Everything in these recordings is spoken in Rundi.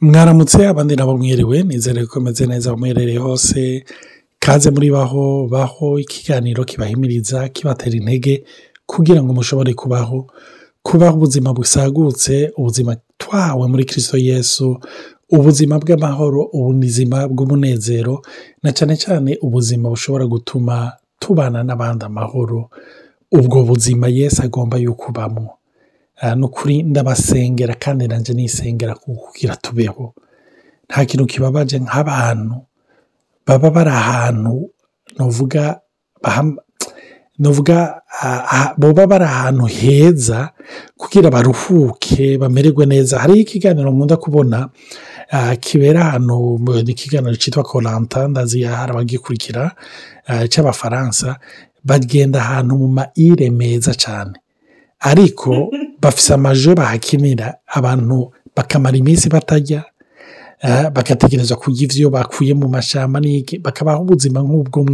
Mwaramutse, abandi nabo mwiriwe. Nizere ko meze neza aho muherereye hose. Kaze muri Baho Baho, ikiganiro kibahimiriza, kibatera intege kugira ngo mushobore kubaho, kubaho ubuzima busagutse, ubuzima twahawe muri Kirisito Yesu, ubuzima bw'amahoro, ubuzima bw'umunezero, na cyane cyane ubuzima bushobora gutuma tubana n'abandi amahoro. Ubwo buzima Yesu agomba yuko ubamwo. Ni ukuri ndabasengera kandi nanjye nisengera kugira tubeho. Nta kintu kibabaje nk'abantu baba bari ahantu, novuga boba bari ahantu heza kugira baruhuke, bamererwe neza. Hariho ikiganiro nkunda kubona kibera ahantu, ikiganiro cyitwa Koh-Lanta, ndazi hari abagikurikira, cy'Abafaransa. Bagenda ahantu mu ma îles meza cyane, ariko bafise ama jeux bahakinira, abantu bakamara iminsi batarya, bagategerezwa kurya ivyo bakuye mu mashamba n'iki, bakabaho ubuzima nk'ubwo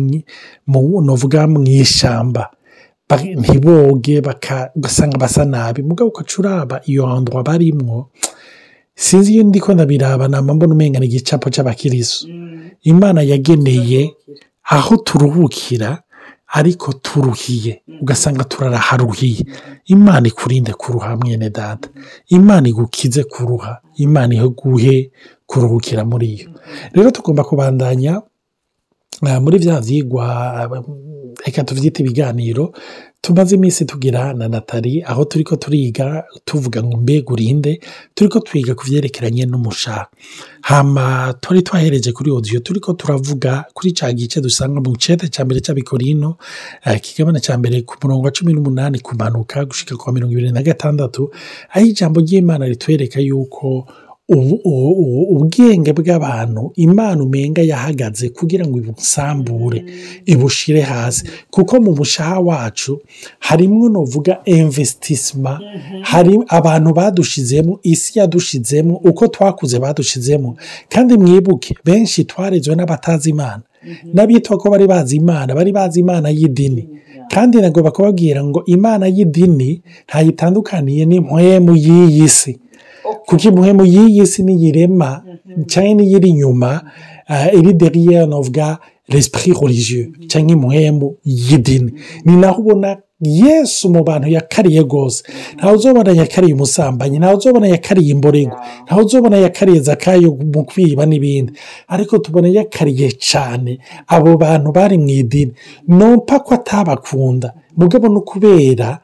novuga mw'ishamba. Ntiboge, ugasanga basa nabi. Mugabo ugaca uraba iyo endroit barimwo, sinzi, iyo ndiko ndabiraba nama mbona umenga ni igicapo c'abakirisu Imana yageneye aho turuhukira, ariko turuhiye, ugasanga turaraharuhiye. Imana ikurinde kuruha, mwene Data. Imana igukize kuruha, Imana iguhe kuruhukira muri yo. Rero tugomba kubandanya muri vya vyigwa, reka tuvyite ibiganiro tumaze iminsi tugira na Natali, aho turiko turiga tuvuga ngo mbega urinde. Turiko twiga ku vyerekeranye n'umushaha. Hama twari twahereje kuri audio turiko turavuga kuri ca gice dusanga mu cete ca mbere c'Abikorino, kigabane ca mbere, ku murongo wa 18 kumanuka gushika ku wa 26, aho ijambo ry'Imana ritwereka yuko ubwenge bw'abantu Imana umenga yahagaze kugira ngo ibusambure, ibushire hasi, kuko mu mushaha wacu harimwo, novuga, investissement. Hari abantu badushizemo, isi yadushizemo, uko twakuze badushizemo. Kandi mwibuke, benshi twarezwe n'abatazi Imana, n'abitwa ko bari bazi Imana, bari bazi Imana y'idini. Kandi nagomba kubabwira ngo Imana y'idini ntayitandukaniye n'impwemu y'iyi si, kuko impwemu y'iyi si niyirema cyangwa niyiri inyuma, iri derrière, novuga, l'esprit religieux cyangwa impwemu y'idini. Ni naho ubona Yesu mu bantu yakariye rwose. Ntawe uzobona yakariye umusambanyi, ntawe uzobona yakariye imborego, ntawe uzobona yakariye Zakayo mu kwiba n'ibindi, ariko tubona yakariye cyane abo bantu bari mu idini. Nompa ko atabakunda, mugabo no kubera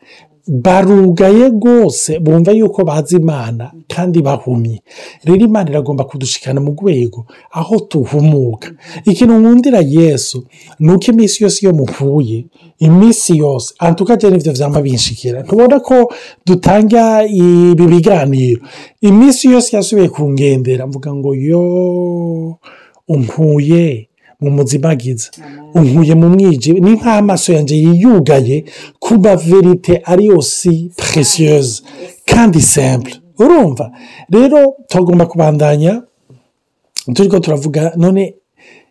barugaye rwose, bumva yuko bazi Imana kandi bahumye. Rero Imana iragomba kudushikana mu rwego aho tuhumuka. Ikintu nkundira Yesu ni uko iminsi yose iyo muhuye, iminsi yose antuka, nivyo vyama binshikira, ntubona ko dutanga ibi biganiro, iminsi yose yasubiye kungendera mvuga ngo yo unkuye mu muzimagiza, unkuye mu mwijima. Ni nk'amaso yanjye yiyugaye kuba vérité ari aussi précieuse kandi simple. Urumva rero tugomba kubandanya turiko turavuga. None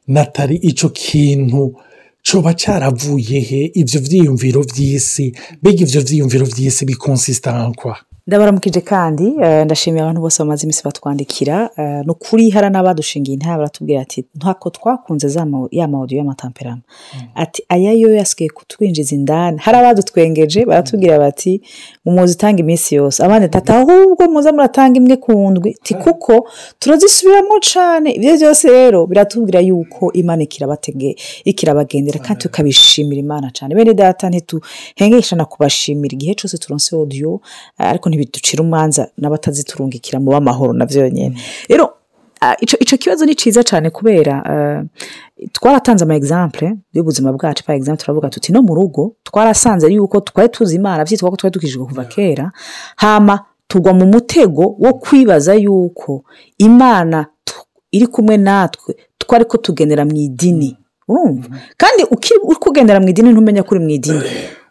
Natali, ico kintu coba caravuye he, ivyo vyiyumviro vy'isi? Mbega ivyo vyiyumviro vy'isi biconsista en quoi? Ndabaramukije kandi ndashimiye abantu bose bamaze iminsi batwandikira. Ni ukuri hari n'abadushingiye intara, baratubwira ati ntako twakunze ya ma audio y'ama tempéraments, ati aya yo yasigaye kutwinjiza indani. Hari abadutwengeje baratubwira bati muzi itanga iminsi yose, abandi tata ahubwo muza muratanga imwe ku ndwi, ti kuko turazisubiramo cane. Ibyo byose rero biratubwira yuko Imana ikirabatege, ikirabagendera, kandi tukabishimira Imana cane. Bene Data, ntituhengeshana kubashimira igihe cose turonse audio, ariko ntibiducira umanza n'abataziturungikira mu b'amahoro navyo nyene. Rero ico kibazo ni ciza cane, kubera twaratanze ama exemple y'ubuzima bwacu. Par exemple, turavuga tuti no mu rugo twarasanze yuko twari tuzi Imana, vyitwa ko twari dukijijwe kuva kera, hama tugwa mu mutego wo kwibaza yuko Imana iri kumwe natwe twari ko tugendera mu idini. Urumva kandi uri kugendera mu idini, ntumenya ko uri mu idini.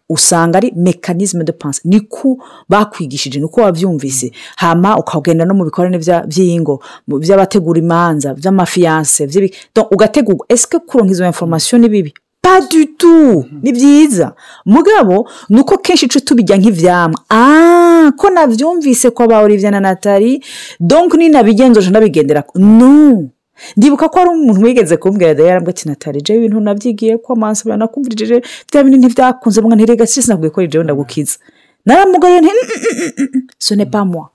Usanga ari mécanisme de pensée, niko bakwigishije, niko wavyumvise, hama ukagenda no mu bikorane vy'ingo, vy'abategura imanza, vy'ama fiançailles, donc ugategurwa. Est-ce que kuronka izo information ni bibi? Pas du tout, ni byiza. Mugabo nuko kenshi ico tubijya nk'ivyamwa. Ah, ko navyumvise ko ba Olivier na Nathalie, donc ni nabigenzoje ndabigendera. No. Ndibuka ko ari umuntu wigeze kumbwira da yarambwiye ati Nathalie, je ibintu navyigiye ko amansaba nakumvirije bya bintu ntivyakunze, mwa ntirega sinakubwiye ko jewe ndagukiza. Naramugore nti ce n'est pas moi.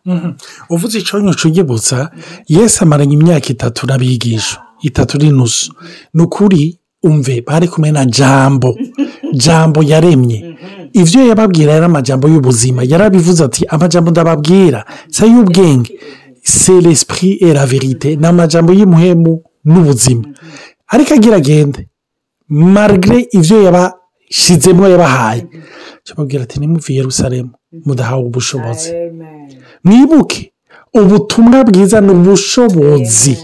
Uvuze ico nyucugibutsa, Yesu amaranye imyaka 3 n'abigisha, 3.5. Nukuri umve bari kumwe na Jambo. Jambo yaremye. Ivyo yababwira yari amajambo y'ubuzima. Yarabivuze ati amajambo ndababwira c'est y'ubwenge, c'est l'esprit et la vérité, ni amajambo y'imuhemu n'ubuzima. Ariko agira agende, malgré ivyo yabashizemwo yabahaye, cyababwira ati nimuve i Yerusalemu mudahawe ubushobozi. Mwibuke ubutumwa bwiza ni ubushobozi,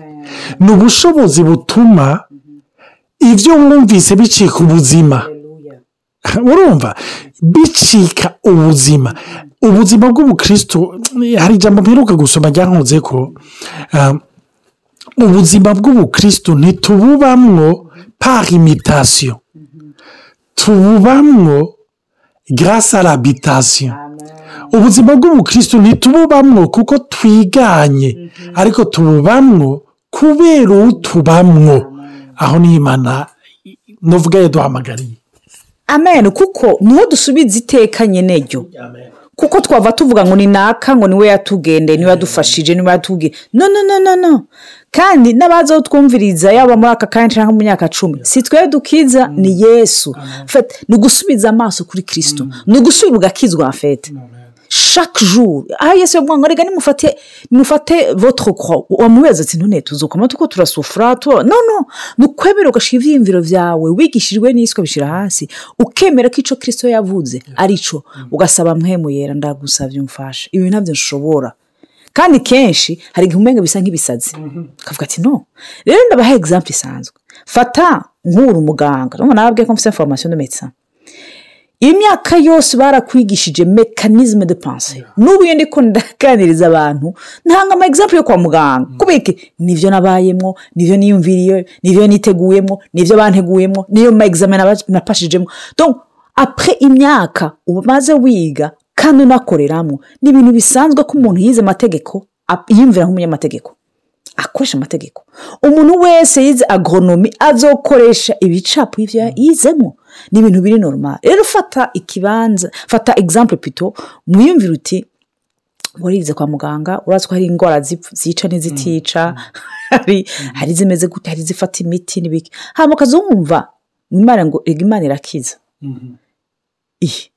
ni ubushobozi butuma ivyo mwumvise bicika ubuzima. Urumva bicika ubuzima, ubuzima bw'ubukristo. Hari ijambo mperuka gusoma ryankunze ko ubuzima bw'ubukristo ntitububamwo par imitation, tububamwo grâce à l'habitation. Ubuzima bw'ubukristo ntitububamwo kuko twiganye, ariko tububamwo kubera utubamwo. Aho ni Imana novuga yaduhamagariye. Amen, kuko niho dusubiza iteka nyeneryo. Kuko twava tuvuga ngo ni naka, ngo niwe yatugendeye, niwe yadufashije, niwe yatubwiye. No, no, no, no, no. Kandi n'abaza twumviriza yaba muri aka kanya cyangwa mu myaka 10, si twe dukiza, ni Yesu. En fait, ni ugusubiza amaso kuri Kristo, ni ugusubira ugakizwa en fait. Chaque jour aho Yesu yavuga ngo rega nimufate votre croix, wamubaza ati none tuzokoma tuko turasufura tu? No, no, ni ukwemera ugashyira ivyiyumviro vyawe wigishijwe n'Yesu ukabishyira hasi, ukemera ko ico Kristo yavuze arico, ugasaba Mpwemu Yera, ndagusavye umfashe, ibi ntabyo nshobora. Kandi kenshi hari igihe umenga bisa nk'ibisazi, ukavuga ati no. Rero ndabaha exemple isanzwe. Fata nk'uri umuganga, urumva nababwiye ko mfise formation de médecin. Imyaka yose barakwigishije mécanisme de pensée. N'ubu iyo ndiko ndaganiriza abantu ntanga ama exemple yo kwa muganga, kubera iki? Nivyo nabayemwo, nivyo niyumviriye, nivyo niteguyemwo, nivyo banteguyemwo, niyo ma examen napashijemwo. Donc après imyaka umaze wiga kandi unakoreramwo, ni ibintu bisanzwe ko umuntu yize amategeko yiyumvira nk'umunyamategeko akoresha amategeko. Umuntu wese yize agronomie azokoresha ibicapo ivyo yizemo, ni ibintu biri normal. Rero fata ikibanza, fata exemple plutôt, mwiyumvire uti warize kwa muganga, urazi ko hari indwara zica n'izitica, hari zimeze gute, hari zifata imiti n'ibiki, hama ukazumva Imana ngo ega Imana irakiza. Ih,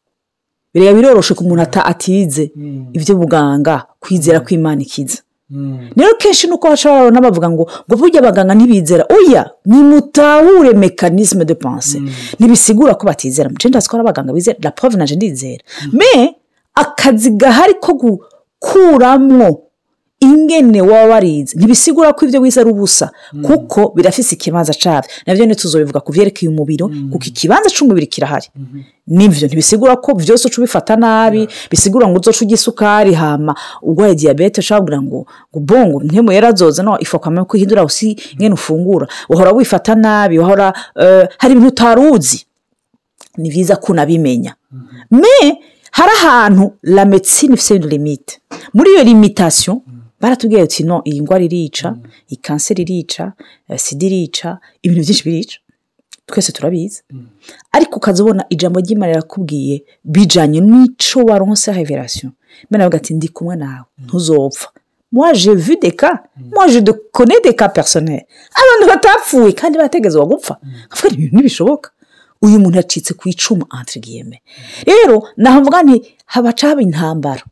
birega biroroshe ku muntu atize ibyo buganga kwizera ko Imana ikiza. Rero kenshi nuko baca babona bavuga ngo burya abaganga ntibizera. Oya, nimutahure mécanisme de pensée, ntibisigura ko batizera. Muce ndazi ko ari abaganga bizera, la preuve nanje ndizera. Mais akazi gahari ko gukuramwo ingene waba warize ntibisigura ko ibyo wize ari ubusa, kuko birafise ikibanza cabyo. Navyo ntituzobivuga ku vyerekeye umubiri, kuko ikibanza c'umubiri kirahari. Nivyo ntibisigura ko vyose uca ubifata nabi, bisigura ngo uzoca urya isukari hama urwaye diabète, ushobora kugira ngo bongo mpwemu yarazoza. No, il faut quand même kwihindura aussi ingene ufungura. Uhora wifata nabi, uhora hari ibintu utaruzi, ni vyiza ko unabimenya. Mais hari ahantu la médecine ifise une limite. Muri iyo limitation baratubwiye ati no, iyi ndwara irica, iyi kanseri irica, sida irica, ibintu byinshi birica, twese turabizi. Ariko ukaza ubona ijambo ry'Imana rirakubwiye bijanye n'ico waronse révélation, Imana iravuga ati ndi kumwe nawe, ntuzopfa. Moi j'ai vu des cas, moi je connais des cas personnels, abantu batapfuye kandi bategezwa gupfa. Nkavuga ibintu ntibishoboka, uyu muntu yacitse ku icumu entre guillemets. Rero navuga nti habaca haba intambara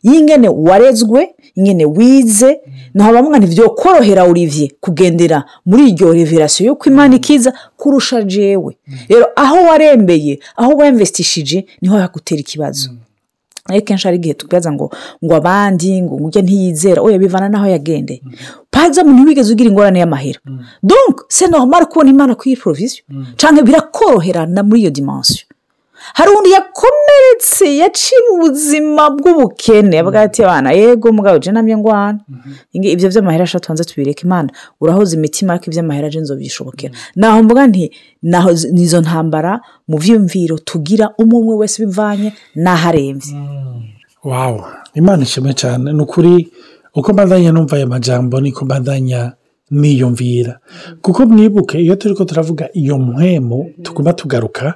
y'ingene warezwe, ingene wize. Naho bamwe ntivyokorohera Olivier kugendera muri iryo révélation yo Imana ikiza kurusha jewe. Rero aho warembeye, aho wemvestishije, niho hakutera ikibazo. Ariko kenshi hari igihe tukibaza ngo abandi ngo ujye ntiyizera. Oya, bivana n'aho yagendeye. Par exemple, ntiwigeze ugira ingorane y'amahera, donc c'est normal kubona Imana kuri provision, canke birakoroherana muri iyo dimension. Hari undi yakomeretse, yaciye mu buzima bw'ubukene, avuga ati: "Abana, yego mugabo je namye ngwana. Ibyo by'amahera sha tubanze tubireke. Imana urahoza imitima, ariko iby'amahera je nzobyishobokera." Naho mvuga nti naho nizo ntambara mu vyiyumviro tugira, umwe umwe wese bivanye n'aho aremvye. Wawu, Imana ishimwe cyane. Ni ukuri, uko mbandanya numva aya majambo niko mbandanya niyumvira, kuko mwibuke iyo turi ko turavuga iyo mpwemu, tuguma tugaruka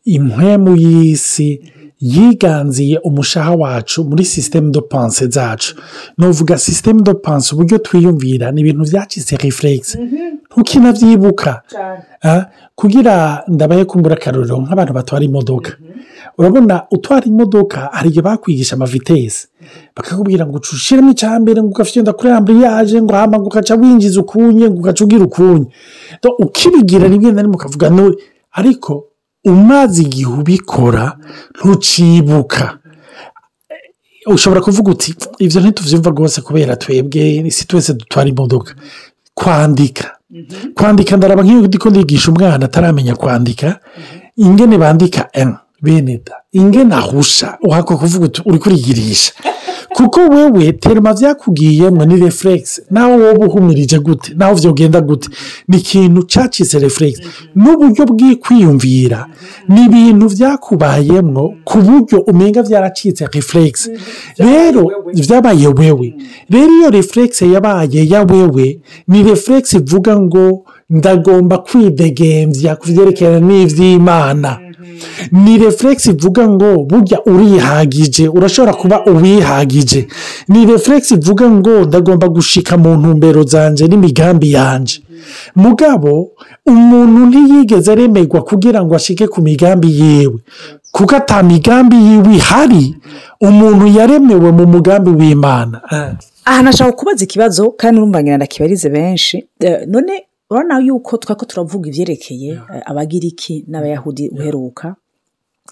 impwemu y'isi yiganziye umushaha wacu muri système de pensée zacu. Nuvuga système de pensée, uburyo twiyumvira, ni ibintu byacitse réflexe, ntukinabyibuka. Kugira ndabaye kumbura akarorero, nk'abantu batwara imodoka, urabona utwara imodoka hari igihe bakwigisha ama vitesses, bakakubwira ngo ushiremo icyambere, ngo ugafyonda kuri embrayage, ngo hama ngo ugaca winjiza ukunye, ngo ugaca ugira ukunye. Ukibigira rimwe na rimwe ukavuga nuri, ariko umaze igihe ubikora ntucibuka. Ushobora kuvuga uti ibyo ntitubyumva rwose kubera twebwe si twese dutwara imodoka. Kwandika, ndaraba nk'iyo ndiko ndigisha umwana ataramenya kwandika ingene bandika eni beneda, ingene ahusha, uhakwa kuvuga uti uri kurigirisha, kuko wewe terima byakugiyemo ni réflexe. Nawe wowe uhumirije gute, nawe vyogenda gute, ni ikintu cacitse réflexe. N'uburyo bw'ikwiyumvira ni ibintu byakubayemwo ku buryo umenga byaracitse réflexe. Rero byabaye wewe. Rero iyo réflexe yabaye ya wewe, ni réflexe ivuga ngo ndagomba kwidegembya ku byerekeranye n'iby'Imana. Ni réflexe ivuga ngo burya urihagije, urashobora kuba uwihagije. Ni réflexe ivuga ngo ndagomba gushika mu ntumbero zanjye n'imigambi yanjye. Mugabo umuntu ntiyigeze aremerwa kugira ngo ashike ku migambi yiwe, kuko ata migambi yiwe ihari. Umuntu yaremewe mu mugambi w'Imana. Aha nashaka kubaza ikibazo, kandi urumva ngira ndakibarize benshi. None urabona yuko twako turavuga ibyerekeye Abagiriki n'Abayahudi uheruka,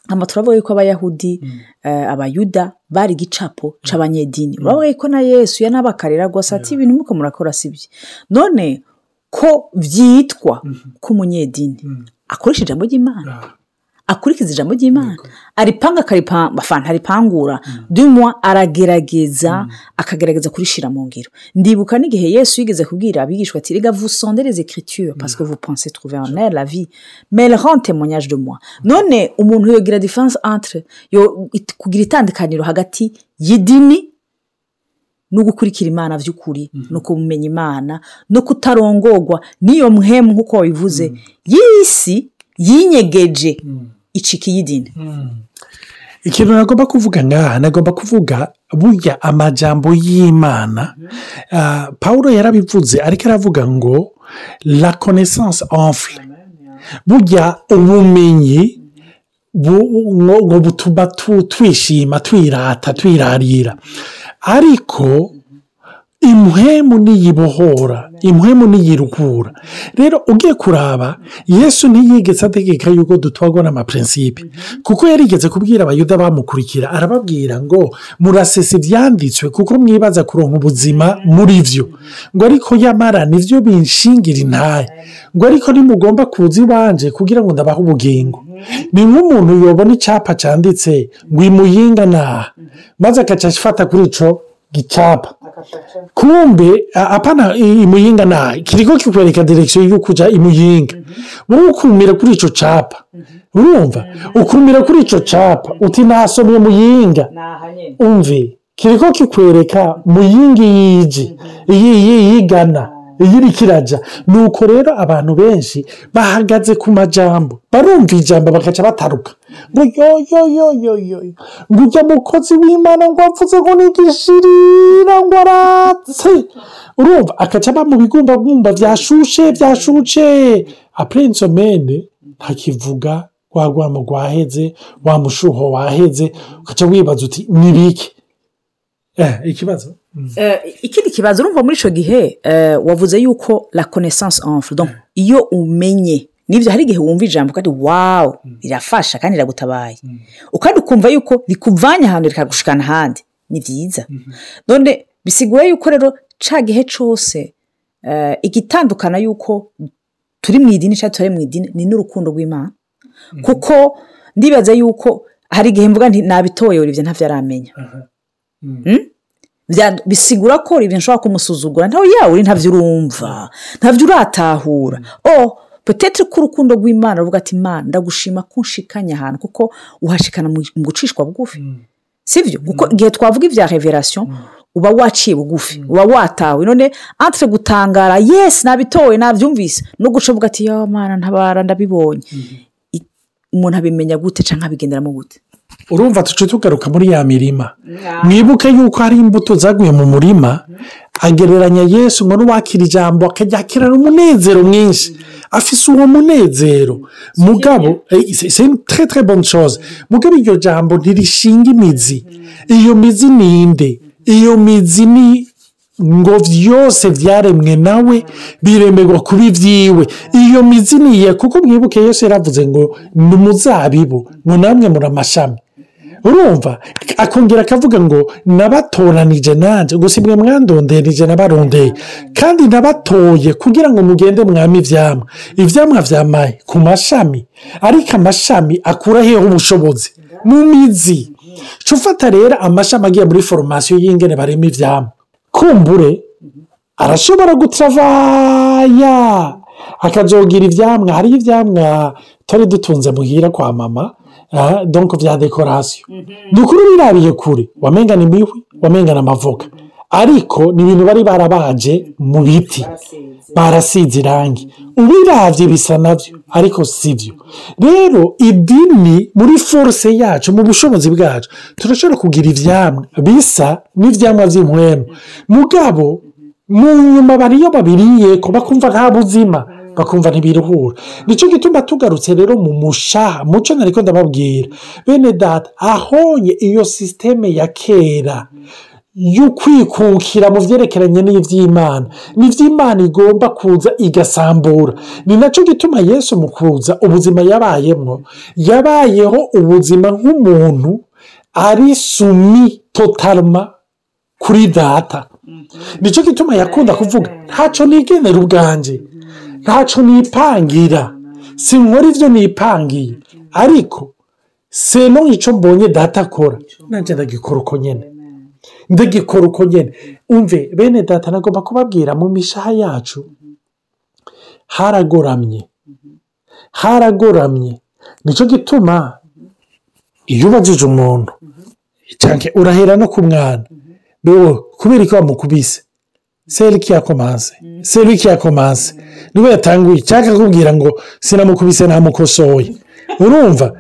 hama turavuga yuko Abayahudi, Abayuda bari igicapo c'abanyedini. Urabona yuko na Yesu yanabakarira rwose ati: "Ibintu muko murakora si byo." None ko vyitwa ko umunyedini akoresha ijambo ry'Imana, akurikiza ijambo ry'Imana, aripanga, akaripanga, ntaripangura, dumwa aragerageza, akagerageza kurishira mu ngiro. Ndibuka n'igihe Yesu yigeze kubwira abigishwa ati: "Rega, vous sondez les Écritures parce que vous pensez trouver en elles la vie, mais elles rendent témoignage de moi." None umuntu yogira différence entre yo kugira itandukaniro hagati y'idini no gukurikira Imana by'ukuri, no kumenya Imana, no kutarongorwa n'iyo mpwemu, nk'uko wabivuze, y'isi yinyegeje icika iy'idini? Ikintu nagomba kuvuga ngaha, nagomba kuvuga burya amajambo y'Imana, Paul yarabivuze, ariko aravuga ngo la connaissance enfle. Burya ubumenyi ngo butuma twishima, twirata, twirarira, ariko impwemu niyibohora, impwemu niyiruhura. Rero ugiye kuraba, Yesu ntiyigeze ategeka yuko dutwarwa n'ama principes, kuko yarigeze kubwira Abayuda bamukurikira, arababwira ngo murasesa ibyanditswe kuko mwibaza kuronka ubuzima muri byo, ngo ariko yamara nibyo binshingira intahe, ngo ariko nimugomba kuza iwanje kugira ngo ndabahe ubugingo. Ni nk'umuntu yobona icyapa cyanditse ngo imuyinga naha, maze agaca afata kuri icyo gicapa, kumbe apana imuyinga naha, kiriko kikwereka direction yo kuja imuyinga. Wowe ukumira kuri ico capa, urumva ukumira kuri ico capa uti nasomye Muyinga. Umve, kiriko kikwereka Muyinga yije iyi yigana iyi iriko iraja. Nuko rero abantu benshi bahagaze ku majambo, barumva ijambo bakaca bataruka ngo yo yo yo yo yo, ngo ujya mukozi w'Imana ngo avuze ngo nigishirira, ngo aratse. Urumva akaca aba mu bigumbagumba byashushe byashushe. Après une semaine ntakivuga, rwa rwamo rwaheze, wa mushuho waheze, ugaca wibaza uti ni biki? Ikibazo. Ikindi kibazo, urumva muri icyo gihe wavuze yuko la connaissance enfle. Donc iyo umenye nibyo, hari igihe wumva ijambo kandi wawu, rirafasha kandi riragutabaye, kandi ukumva yuko rikuvanye ahantu rikagushikana ahandi, ni byiza. None bisigura yuko rero ca gihe cose igitandukana yuko turi mu idini cyangwa tutari mu idini ni n'urukundo rw'Imana, kuko Ndibaza yuko hari igihe mvuga nti nabitoye, Olivier ntavyo aramenya. Bisigura ko Olivier nshobora kumusuzugura, ntawe yawe uri, ntavyo urumva, ntavyo uratahura. Oh, peut-être ko urukundo rw'Imana ruvuga ati: "Imana, ndagushima ko unshikanye ahantu," kuko uhashikana mu gucishwa bugufi, sibyo? Kuko igihe twavuga ibya révélation, uba waciye bugufi, uba watawe. None entre gutangara, "Yes, nabitowe, nabyumvise," no guca uvuga ati: "Yo Mana, ntabara, ndabibonye," umuntu abimenya gute cyangwa abigenderamo gute? Urumva, tuce tugaruka muri ya mirima. Mwibuke yuko hari imbuto zaguye mu murima, agereranya Yesu ngo n'uwakira ijambo akaryakirana umunezero mwinshi, afise uwo munezero. Mugabo c'est une très très bonne chose, mugabo iryo jambo ntirishinga imizi. Iyo mizi ni inde? Iyo mizi ni ngo byose byaremwe nawe, biremerwa kuba ibyiwe. Iyo mizi niye, kuko mwibuke Yesu yaravuze ngo ni umuzabibu, ngo namwe muri amashami. Urumva, akongera akavuga ngo nabatoranije nanjye, gusa imwe mwandonderije, nabarondeye kandi nabatoye kugira ngo mugende mwame ibyamwa. Ibyamwa byamaye ku mashami, ariko amashami akura heho ubushobozi? Mu mizi. Ca ufata rero amashami agiye muri formation y'ingene barema ivyamwa, kumbure arashobora gutravailler akazogira ivyamwa. Hariho ivyamwa twari dutunze muhira kwa mama, donc vya décoration. Ni ukuri, birabiye kure wamenga ni imihwi, wamenga ni amavoka, ariko ni ibintu bari barabaje mu biti, barasize irangi. Ubiravye bisa navyo, ariko sivyo. Rero idini, muri force yacu, mu bushobozi bwacu, turashobora kugira ivyamwa bisa n'ivyamwa vy'impwemu, mugabo mu nyuma bariyo babiriyeko bakumva nta buzima, bakumva ntibiruhura. Nicyo gituma tugarutse rero mu mushaha muco nariko ndababwira, bene data, ahonye iyo système ya kera yo kwikukira mu vyerekeranye n'ivy'Imana, n'ivy'Imana igomba kuza igasambura. Ni nacyo gituma Yesu mu kuza, ubuzima yabayemwo, yabayeho ubuzima nk'umuntu ari soumis totalement kuri Data. Nicyo gituma yakunda kuvuga: "Ntacyo nigenera ubwanjye, ntacyo nipangira, sinkora ibyo nipangiye, ariko seno icyo mbonye Data akora, nanjye ndagikora uko nyine, ndagikora uko nyine." Umve bene data, nagomba kubabwira, mu mishaha yacu haragoramye, haragoramye. Nicyo gituma iyo ubajije umuntu, cyangwa urahera no ku mwana, kubera ko wamukubise, c'est lui qui a commencé, c'est lui qui a commencé, niwe yatanguye, cyangwa akakubwira ngo sinamukubise, namukosoye. Urumva,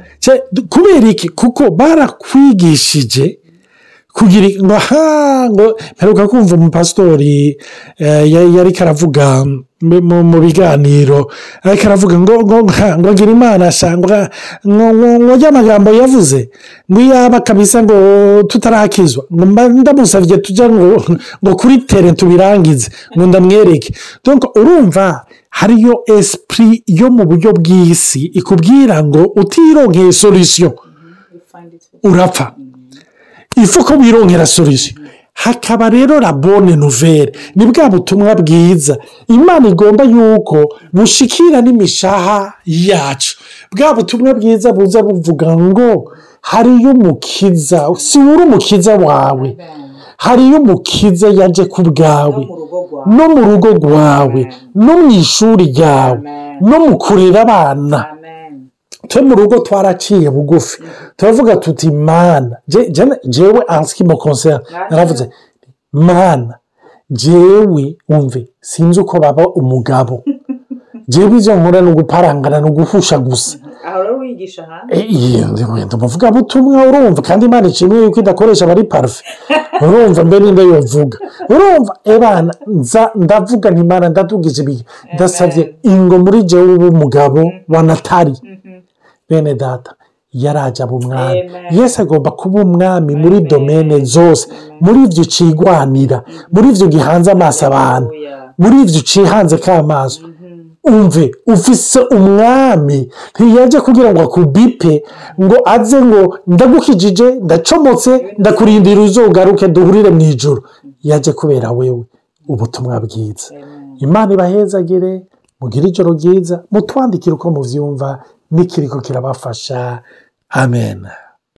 kubera iki? Kuko barakwigishije kugira ngo ha ngo mperuka kumva umupasitori yari karavuga mu biganiro, ariko aravuga ngo agira Imana ngo ngo amagambo yavuze ngo iyaba kabisa ngo tutarakizwa, ngo ndamusabye tujya ngo kuri terrain tubirangize, ngo ndamwereke. Urumva, hariyo esprit yo mu buryo bw'isi ikubwira ngo utironkeye solution urapfa, ifu ko wironkera solution. Hakaba rero la bonne nouvelle, ni bwa butumwa bwiza Imana igomba yuko bushikira n'imishaha yacu, bwa butumwa bwiza buza buvuga ngo hariyo umukiza. Si uri umukiza wawe, hariyo umukiza yaje ku bwawe, no mu rugo rwawe, no mu ishuri ryawe, no mu kurera abana. Twe mu rugo twaraciye bugufi, turavuga tuti: "Mana," jewe en ce qui me concerne naravuze: "Mana, jewe wumve, sinzi uko baba umugabo, jewe izo nkora ni uguparangana, ni uguhusha gusa." Aho rero wigisha hanze. Umuvugabutumwa, urumva, kandi Imana ishimwe yuko idakoresha abari parfaits. Urumva, mbe ninde yovuga? Urumva, ebana nza ndavuga nti: "Imana, ndadugije ibihe, ndasabye ingo muri jewe uba umugabo wa Natali." Bene data, yaraje aba umwami. Yesu agomba kuba umwami muri domaines zose, muri ibyo ucigwanira, muri ibyo gihanze amaso abantu, muri ibyo ucihanze k'amaso. Umve, ufise umwami, ntiyajya kugira ngo akubipe, ngo aze ngo ndagukijije, ndacomotse, ndakurindira uzogaruke duhurire mu ijoro. Yajya kubera wewe ubutumwa bwiza. Imana ibahezagire, mugire ijoro ryiza, mutwandikire uko mubyumva n'ikiriko kirabafasha. Amen.